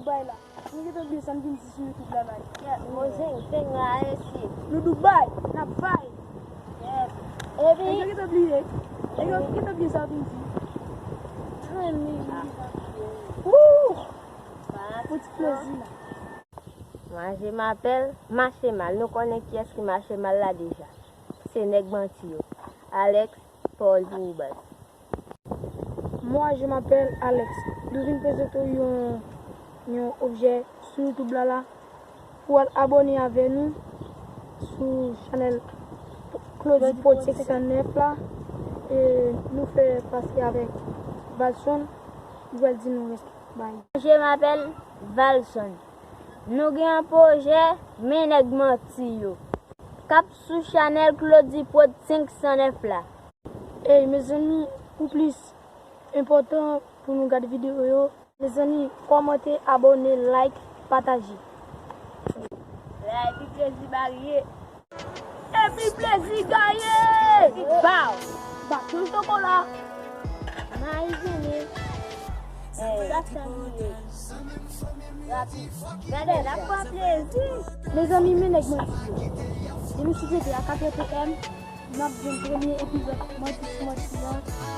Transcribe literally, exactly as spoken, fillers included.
Bay la. Nou gentan bliye sa n vin di sou YouTube la, bay. Kèt, mwen zengzeng la, esi. Nou Dubai, n ap bay. Kèt. Epi, nou gentan bliye. Nou gentan bliye sa w vin di. Wouh! Pou ti plezi la. Mwen je m'appelle Machemal. Nou konnen kiyès ki Machemal la deja. Se nèg manti yo. Alex, pawòl pou ou, baz. Mwen je m'appelle Alex. Nou vin prezante w yon, yon objè sou YouTube la la. Pou w al abòne avè nou sou chanèl Claudy Prod senk san nèf la. E nou fè pase avèk Valson. Li pral di nou rès. Bay. Je m'appelle Valson. Nou gen yon pwojè, men nèg manti yo. K ap sou chanèl Claudy Prod senk san nèf la. Ey, mezanmi, pou plis enpòtan pou nou gade videyo yo, mezanmi, kòmante, abòne, like, pataje. Epi plezi gaye! Epi plezi gaye! Epi baw! Baton chokola! Mayi vini! Ey, sa sa li ye? Rapid. Gade, n ap pran plezi! Mezanmi, men nèg manti yo. Demen sou T V a, kat èt P M, n ap jwenn premye epizòd Manti sou Manti an.